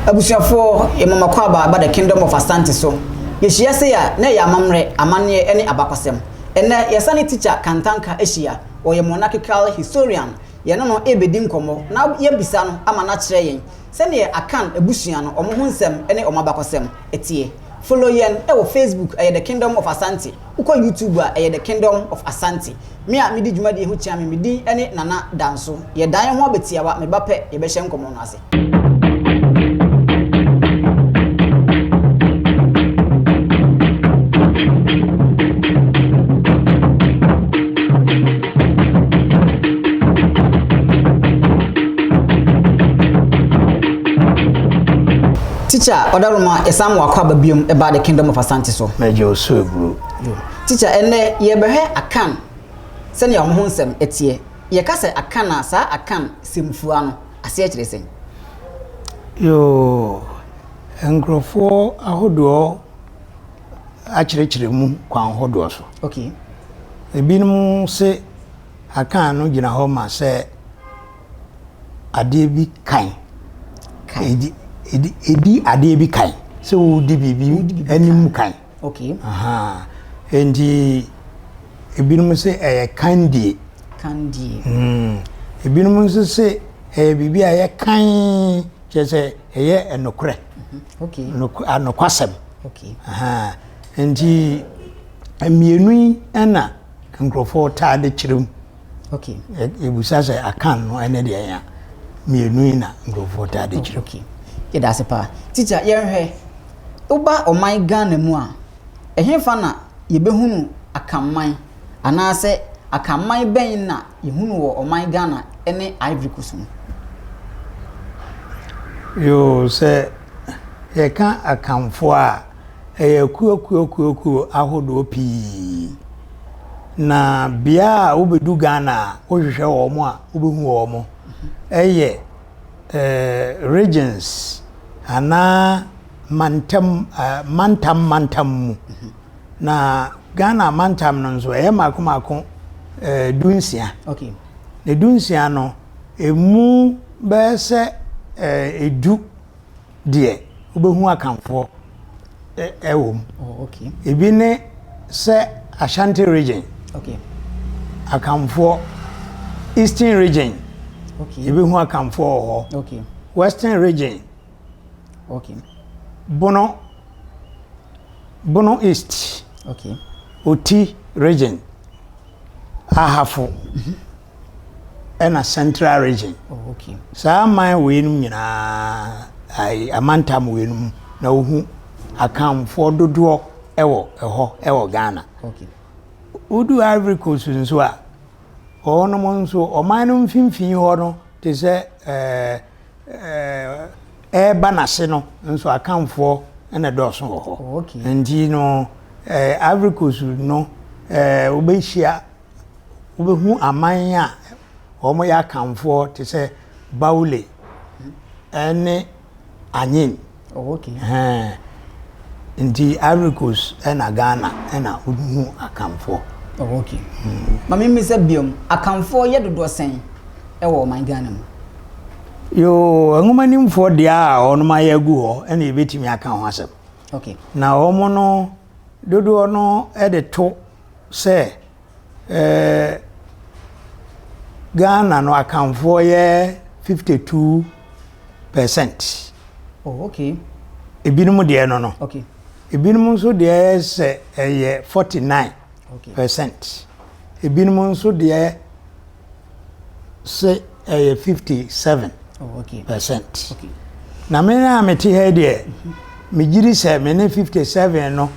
Abusuafoɔ, yɛma mo akwaaba aba The Kingdom of Asante so. Yɛhyia sei a, na ɛyɛ amammerɛ, amanneɛ ne abakɔsɛm. Ɛnnɛ, yɛsane Tikya Kantanka ahyia. Ɔyɛ monarchical historian. Yɛne no rebɛdi nkɔmmɔ na yɛabisa no ama no akyerɛ yɛn sɛdeɛ Akan abusua no, wɔn ho nsɛm ne wɔn abakɔsɛm teɛ. Follow yɛn wɔ Facebook, ɛyɛ The Kingdom of Asante. Wokɔ YouTube a, ɛyɛ The Kingdom of Asante. Me a medi dwumadie ho kyea me, me din ne Nana Danso. Yɛdan yɛn ho aba tiawa, me ba pɛ, yɛbɛhyɛ nkɔmmɔ no ase. Teacher, Ɔdaroma, yɛsan ma wakɔ aba biom ɛbaa The Kingdom of Asante so. Mɛgye wo so aburo. Teacher, ɛnnɛ yɛrebɛhwɛ Akan sɛnea wɔn ho nsɛm teɛ. Yɛka sɛ Akan a, saa Akan sɛmfua no, aseɛ kyerɛ sɛn? Yoo, nkurɔfoɔ ahodoɔ akyerɛkyerɛ mu kwan hodoɔ so. Okay. Ebinom se Akan no gyina hɔ ma sɛ adeɛ bi kan. Ɛdi, ɛdi, ɛdi adeɛ bi kan. Sɛ wodi biribi anim kan. Okay. Aha. Enti ebinom se ɛyɛ kandie. Kandie. Mm. Ebinom nso se ɛyɛ biribi a ɛyɛ kan, kyerɛ sɛ ɛyɛ nokorɛ. Mhm. Okay. Anokwasɛm. Okay. Aha. Enti mmienu yi na nkurɔfoɔ taa de kyerɛ mu. Okay. Yɛbusa sɛ Akan no ɛne deɛ a, mmienu yi na nkurɔfoɔ taa de kyerɛ. Okay. Yɛda ase paa. Teacher, yɛnhwɛ. Woba ɔman Ghana mu a, ɛhefa na yɛbɛhunu Akanman anaasɛ Akanman bɛn na yɛhunu wɔ ɔman Ghana ne Ivory Coast mu? Yoo, sɛ yɛka Akanfoɔ a, ɛyɛ akuo akuo akuo ahodoɔ pii. Na bea a wobɛdu Ghana a wohwehwɛ wɔn a wobɛhu wɔn yɛ regions anaa mantam mantam mantam mu. Na Ghana mantam no nso ɛyɛ mmaako mmaako dunsia. Okay. Na dunsia no emu bɛyɛ sɛ edu deɛ wobɛhu Akanfoɔ wɔ mu. Oh, okay. Ebi ne sɛ Ashanti region. Okay. Akanfoɔ, Eastern region. Okay. Yɛbɛhu Akanfoɔ wɔ hɔ. Okay. Western region. Okay. Bono, Bono East. Okay. Oti region. Ahafo. Mm -hmm. Ɛna Central region. Oh, okay. Saa aman weinom nyinaa, amantam weinom na wohu Akanfoɔ dodoɔ wɔ ɛhɔ wɔ Ghana. Okay. Wodu Ivory Coast nso a, wɔnom nso ɔman no mfimfini hɔ no te sɛ ɛɛ ɛɛba n'ase no nso Akanfoɔ na ɛdɔɔso wɔ hɔ. Oh, okay. Nti no ɛɛ Ivory Coast no ɛɛ wobɛhyia wobɛhu aman a wɔyɛ Akanfoɔ te sɛ Baule ne Anyin. Oh, okay. Ɛhɛn. Nti Ivory Coast na Ghana na wohu Akanfoɔ. Oh, okay. Ma memmisa biom, Akanfoɔ yɛ dodoɔ sɛn wɔ ɔman Ghana mu? Yoo, nwomanimfoɔ deɛ a wɔnom ayɛ agu hɔ na yɛbɛtumi aka ho asɛm. Okay. Na wɔn no dodoɔ no de to sɛ eh, Ghana no Akanfoɔ yɛ 52 percent. Oh, okay. Ebinom deɛ no no. Okay. Ebinom nso deɛ sɛ ɛyɛ 49 okay. percent. Ebinom nso deɛ sɛ ɛyɛ 57 oh, okay. percent. Okay. Na me a mete ha deɛ, megye di sɛ me ne 57 no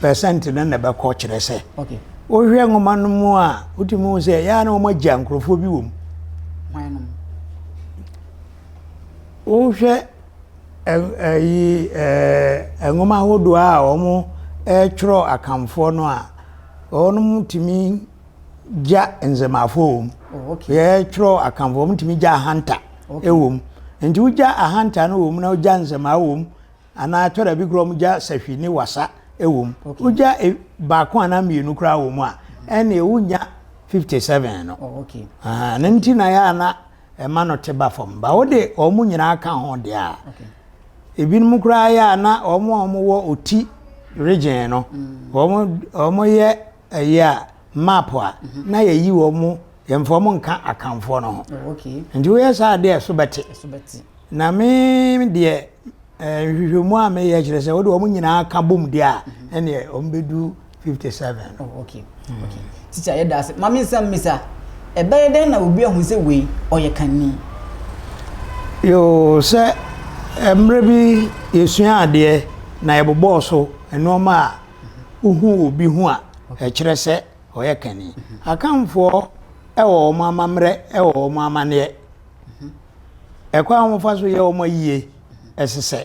percent no na ɛbɛkɔ kyerɛ sɛ wohwɛ nwoma no mu a wotumi hu sɛ ɛyɛ a na wɔagya nkurɔfoɔ bi wɔ mu. Wohwɛ ɛyi nwoma ahodoɔ a wɔtwerɛ Akanfoɔ no a, wɔtumi gya nzemafoɔ wɔ mu. Oh, Yɛtwerɛ Akanfoɔ, wɔtumi gya ahanta wɔ mu. Nti wogya ahanta no wɔ mu na wogya nzemaa wɔ mu anaa ɛtɔ da bi koraa wɔgya sahwi ne wasa wɔ mu. Wogya e, baako anaa mmienu koraa wɔ mu a, ɛnneɛ wonya 57 no. Oh, okay. Ah, no nti na yɛ ana ɛma no te ba fam. Ba wode wɔn nyinaa ka ho deɛ a, ebinom koraa yɛ a na wɔn a wɔwɔ Oti region no, wɔn wɔyɛ ɛyɛ a map a na yɛyi wɔn yɛmfa wɔn nka Akanfoɔ no ho. Oh, okay. Nti woyɛ saa deɛ ɛso bɛte. Ɛso bɛte. Na me deɛ nhwehwɛmu a meyɛ kyerɛ sɛ wode wɔn nyinaa ka bom deɛ a ɛneɛ wɔn bɛdu 57. Oh, okay. Okay. Teacher, yɛda ase. Ma me nsa mmisa. Ɛbɛyɛ dɛn na obi ahu sɛ wei ɔyɛ kanni? Yoo, sɛ mmerɛ bi yɛsua adeɛ na yɛbobɔɔ so nnoɔma a wohu obi ho a ɛkyerɛ sɛ ɔyɛ kanni. Akanfoɔ wɔ wɔn amammerɛ wɔ wɔn amanneɛ. Ɛkwan a wɔfa so yɛ wɔn ayie ɛsesɛ.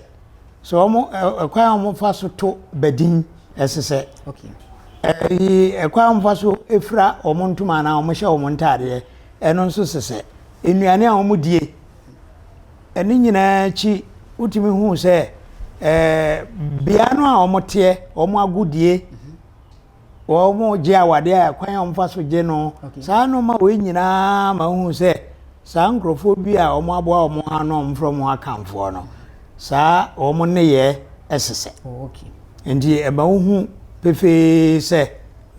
Sɛ wɔn ɛkwan a wɔfa so to badin ɛsesɛ. Ɛyi ɛkwan a wɔfa so fira wɔn ntoma anaa wɔhyɛ wɔn ntaadeɛ ɛno nso sesɛ. Nnuane a wɔdie ɛne nyinaa akyi wotumi hu sɛ ɛɛ bea no a wɔteɛ wɔn agodie wɔgye awadeɛ a kwan a wɔfa so gye no saa nneɛma wei nyinaa ma wohu sɛ saa nkurɔfoɔ bi a wɔaboa wɔn ano a wɔfrɛ wɔn Akanfoɔ no saa wɔn nneyɛɛ ɛsesɛ oh, nti ɛma wohu pefee sɛ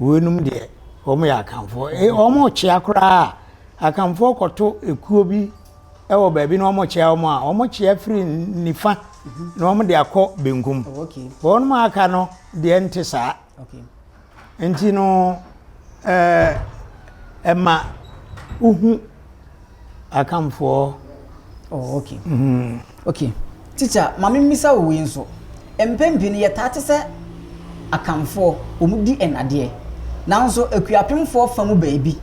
weinom deɛ wɔn yɛ Akanfoɔ e, wɔn kyea koraa Akanfoɔ kɔto ekuo bi wɔ baabi na wɔn kyea wɔn a wɔn kyea firi nifa na wɔn de akɔ benkum oh, wɔn a aka no deɛ nte saa. Nti no, ɛɛ ɛma wohu Akanfoɔ. Oh, okay. Mm -hmm. Okay. Teacher, ma me mmisa wo wei nso. Mpɛn pii no yɛtaa te sɛ Akanfoɔ, wɔn di nnadeɛ. Nanso Akuapemfoɔ fa mu baabi,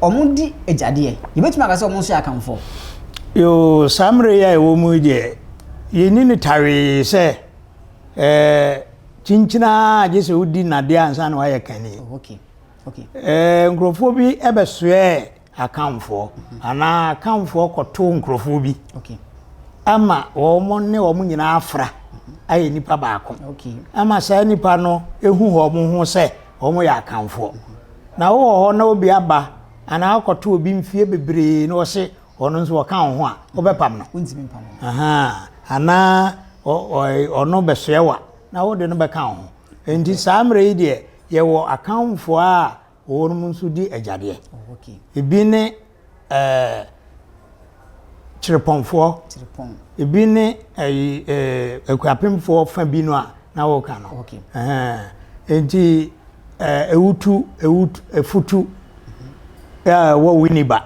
wɔn di agyadeɛ. Yɛbɛtumi aka sɛ wɔn nso yɛ Akanfoɔ? Yoo, saa mmerɛ yi a ɛwɔ mu yi deɛ, yɛnni no tawee sɛ Ɛɛ kyinkyin ara gye sɛ wodi nnadeɛ ansa na wayɛ kani. Oh, okay. Okay. Ɛɛ nkurɔfoɔ bi bɛsoɛɛ Akanfoɔ mhm. anaa Akanfoɔ kɔtoo nkurɔfoɔ bi okay. ama wɔn ne wɔn nyinaa afra mhm. ayɛ nipa baako okay. ama saa nipa no ehu wɔn ho sɛ wɔn yɛ Akanfoɔ mhm. na wowɔ hɔ na obi aba anaa akɔto obi mfie bebree na ɔse ɔno nso ɔka wo ho a wobɛpam no anaa ɔno bɛsoɛ wa na wode no bɛka wo ho nti saa mmerɛ yi deɛ yɛwɔ akanfoɔ a wɔnom nso di agyadeɛ oh, ebi ne ɛɛ kyerepɔnfoɔ ebi ne ɛyi ɛɛ akuapemfoɔ fa bi no a na wɔka no nti ɛɛ ewutu ewutu efutu a ɛwɔ Winneba.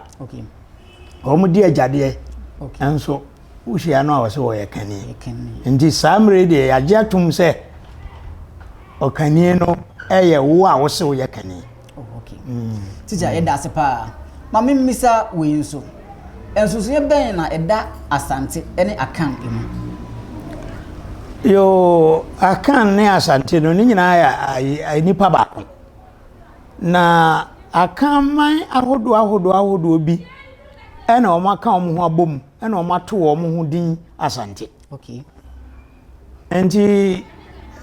Wɔn di agyadeɛ nso wohyia no a wɔsɛ wɔyɛ kani. Nti saa mmerɛ yi deɛ yɛagye atom sɛ ɔkani no ɛyɛ wo a wose woyɛ kani. Oh, mm. Tikya yɛda ase paa. Ma memmisa wei nso. Nsonsonoeɛ bɛn na ɛda Asante ne Akan mu? Yoo, Akan ne Asante no ne nyinaa yɛ nipa baako. Na Akanman ahodoɔ ahodoɔ ahodoɔ bi na wɔaka wɔn ho abom na wɔato wɔn ho din Asante. Okay. Nti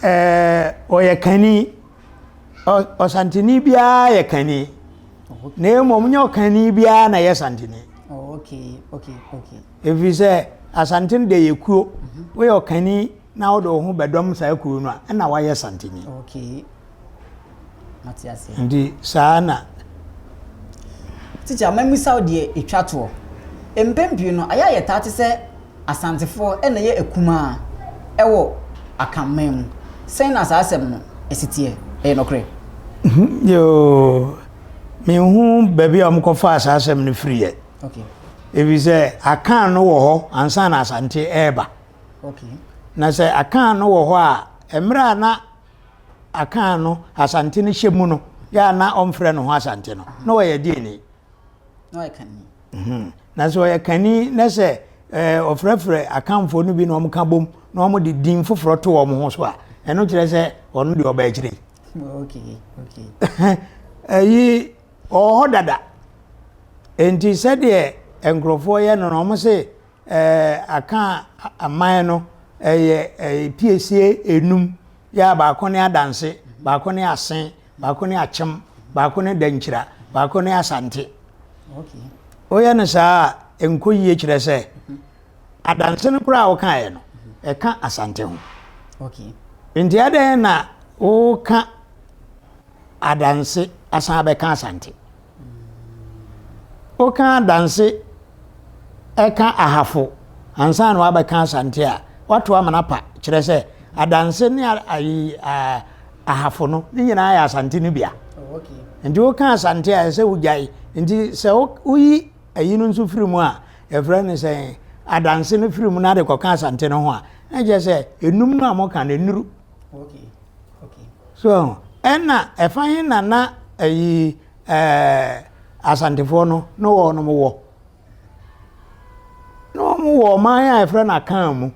ɛɛ ɔyɛ kani. Ɔsanteni biara yɛ kani. Oh, na mmom nyɛ ɔkani biara na ɛyɛ santeni. Oh, okay, okay, okay. Ɛfiri sɛ Asante no deɛ yɛ kuo. Mhm. Woyɛ ɔkani na wode wo ho bɛdɔm saa kuo no a, ɛna woayɛ santeni. Okay. Mate aseɛ. Nti saa na. Tikya, mammisa wo deɛ ɛtwa toɔ. Mpɛn pii no, ayɛ a yɛtaa te sɛ Asantefoɔ na ɛyɛ akumaa wɔ Akanman mu. Sɛn na saa asɛm no si teɛ? Ɛyɛ nɔkorɛ? Yoo, menhu baabi a wɔkɔfaa saa asɛm no firiiɛ. Okay. Ɛfiri sɛ Akan no wɔ hɔ ansa na Asante ɛreba. Okay. Na sɛ Akan no wɔ hɔ a, mmerɛ a na Akan no, Asante no hyɛ mu no, yɛ a na ɔmfrɛ ne ho Asante no, na ɔyɛ deɛni? Na ɔyɛ kani. Mhm. Na sɛ ɔyɛ kani na sɛ ɛɛ ɔfrɛfrɛ Akanfoɔ no bi na wɔka bom na wɔde din foforɔ to wɔn ho so a, ɛno kyerɛ sɛ ɔno deɛ ɔba akyire. Okay, okay. Ɛyi ɔwɔ hɔ dada. Enti sɛdeɛ nkurɔfoɔ yɛ no no, wɔn se ɛɛ Akan aman no ɛyɛ ɛyɛ piesie enum. Yɛ a baako ne Adanse, baako ne Asen, baako ne Akyem, baako ne Dankyira, baako ne Asante. Woyɛ no saa a, ɛnkɔ yie kyerɛ sɛ adanse no koraa a wokaeɛ no, ɛka Asante ho. Okay. Nti adɛn na woka adanse asan abɛka Asante? Woka adanse ɛka Ahafo ansa na wabɛka Asante a, woato amena pa kyerɛ sɛ adanse ne ayi Ahafo no ne nyinaa yɛ Asante no bia. Oh, okay. Nti woka Asante a ɛsɛ wogyae. Nti sɛ woyi ayi no nso firi mu a, yɛfrɛ no sɛ adanse no firi mu na de kɔka Asante no ho a, na kyerɛ sɛ enum no a moka no nnuru. Okay. Okay. So ɛna ɛfa he na na ayi ɛɛ Asantefoɔ no na wɔnom wɔ. Na wɔn wɔ ɔman a yɛfrɛ no Akan mu.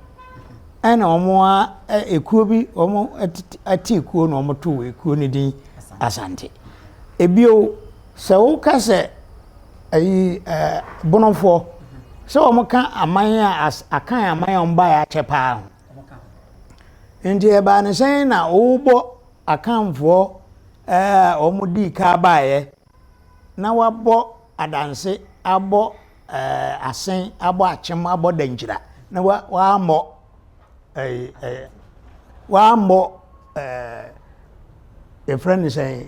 Ɛna wɔn a ekuo bi wɔn ate ekuo na wɔn too ekuo no din Asante. Ebio sɛ woka sɛ ayi ɛɛ Bonofoɔ sɛ wɔn ka aman a Akan aman a wɔn baeɛ akyɛ paa ho. Nti ɛbaa ne sɛn na wobɔ Akanfoɔ ɛɛ a wɔn dii ka baeɛ na wabɔ adanse, abɔ ɛɛ asen, abɔ akyem, abɔ dankyira na wa wammɔ ɛɛ ɛɛ wammɔ ɛɛ yɛfrɛ no sɛn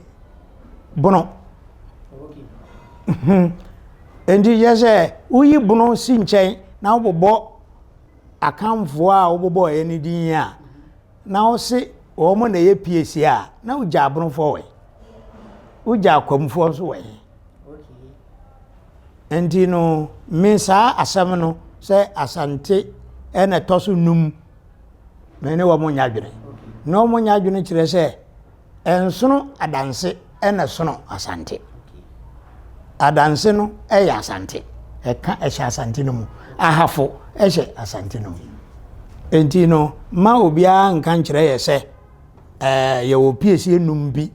bono. Nti yɛ sɛ woyi bono si nkyɛn na wobobɔ Akanfoɔ a wobobɔeɛ no din a na wose wɔn na ɛyɛ piesie a, na wogya abonofoɔ wɔ he? Wogya akwamfoɔ nso wɔ he? Nti no, me saa asɛm no sɛ Asante ɛna ɛtɔ so num, me ne wɔn nyɛ adwene. Na wɔn nyɛ adwene kyerɛ sɛ Ɛnsono Adanse ɛna ɛsono Asante. Adanse no ɛyɛ Asante. Ɛka ɛhyɛ Asante no mu. Ahafo ɛhyɛ Asante no mu. Enti no, ma obiara nka nkyerɛ yɛ sɛ ɛɛ yɛwɔ piesie num bi.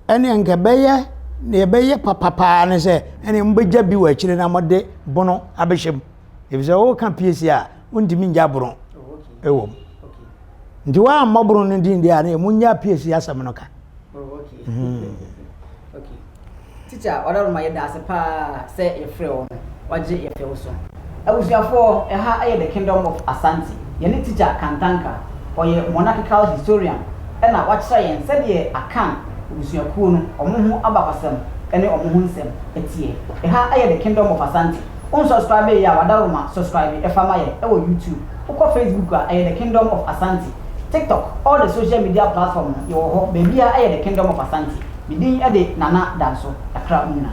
Ɛne nka ɛbɛyɛ nea ɛbɛyɛ papa paa ne sɛ ɛne mobɛgya bi wɔ akyire na mode bono abɛhyɛ mu. Efisɛ woka piesie a, wontumi ngya bono wɔ mu. Nti woammɔ bono no din deɛ a na munya piesie asɛm no ka. Oh, okay. Okay. Teacher, ɔdaroma yɛda ase paa sɛ yɛfrɛ wo no, wagye yɛ fɛw so. Abusuafoɔ, ɛha yɛ The Kingdom of Asante. Yɛne Teacher Kantanka, ɔyɛ monarchical historian, ɛna wakyerɛ yɛn sɛdeɛ Akan abusuakuo no, wɔn ho abakɔsɛm ne wɔn ho nsɛm teɛ. Ɛha yɛ The Kingdom of Asante. Wo nsɔskraibe yɛ a wadaworoma sɔskraibe fa ma yɛn wɔ YouTube. Wokɔ Facebook a ɛyɛ The Kingdom of Asante. TikTok, all the social media platform no yɛwɔ hɔ, baabiara ɛyɛ The Kingdom of Asante. Me din de Nana Danso, Accra mo nyinaa.